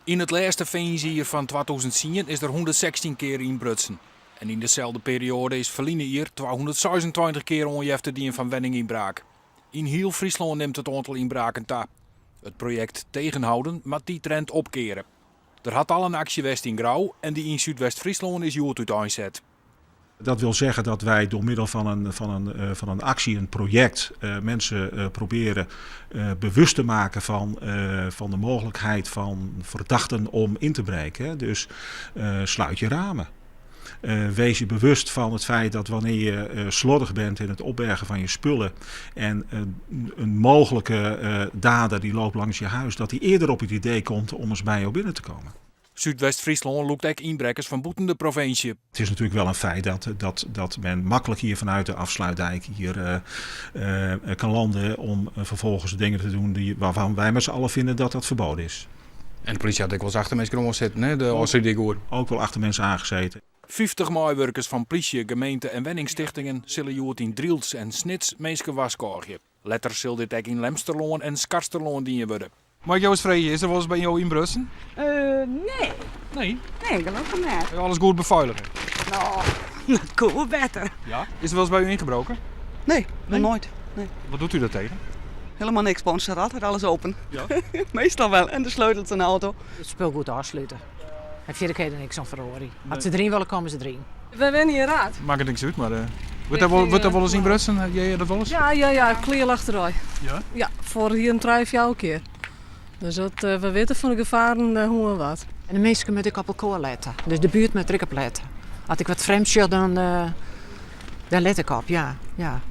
Yn it lêste fearnsjier fan 2010 is der 116 kear ynbrutsen. En yn deselde perioade is ferline jier 226 kear oanjefte dien fan wenningynbraak. Yn hiel Fryslân nimt it oantal ynbraken ta. It projekt Tegenhouden moat dy trend opkeare. Der hat al in aksje west yn Grou en dy yn Súdwest-Fryslân is hjoed úteinset. Dat wil zeggen dat wij door middel van een, van een, eh, van een actie, een project, eh, mensen eh, proberen bewust te maken van, van de mogelijkheid van verdachten om in te breken. Dus sluit je ramen. Wees je bewust van het feit dat wanneer je slordig bent in het opbergen van je spullen en een mogelijke dader die loopt langs je huis, dat die eerder op het idee komt om eens bij jou binnen te komen. Súdwest-Fryslân lûkt ek ynbrekkers fan bûten de provinsje. Het is natuurlijk wel een feit dat, dat, dat men makkelijk hier vanuit de afsluitdijk hier uh, uh, kan landen om vervolgens dingen te doen die, waarvan wij met z'n allen vinden dat dat verboden is. En de polysje hat ek wolris achter minsken oan sitten, hè? De Ofslútdyk oer. Ook wel achter mensen aangezeten. 50 meiwurkers fan plysje, gemeente en wenningstichtingen sille hjoed yn Drylts en Snits minsken warskôgje. Letter sil dit ek yn Lemsterlân en Skarsterlân dien wurde. Mei ik jo ris freegje, is der wolris by jo ynbrutsen? Nee. Nee? Nee, gelokkich net. Alles goed befeilige? No, dat koe wol better. Ja? Is der wolris by u yngebroken? Nee, noch noait. Nee. Wat doet u daar tegen? Helemaal niks, bij ons staat altijd alles open. Ja? Meestal wel. En de sleutels in de auto. It spul goed ôfslute. En fierder kin je der niks oan feroarje. As se deryn wolle, komme se deryn. Wy wenje yn Raard. Makket niks út, mar wurdt der wol, wurdt der wolris ynbrutsen? Hearre je dat wolris? Ja, ja, ja, klear achterôf. Ja? Ja, foarich jier trije, fjouwer kear. Dus dat, we witte fan de gefaren hoe en wat. En de minsken moatte ek op elkoar lette. Dus de buert moat der ek op lette. As ik wat frjemds sjoch, dan, dan let ik op, ja. ja.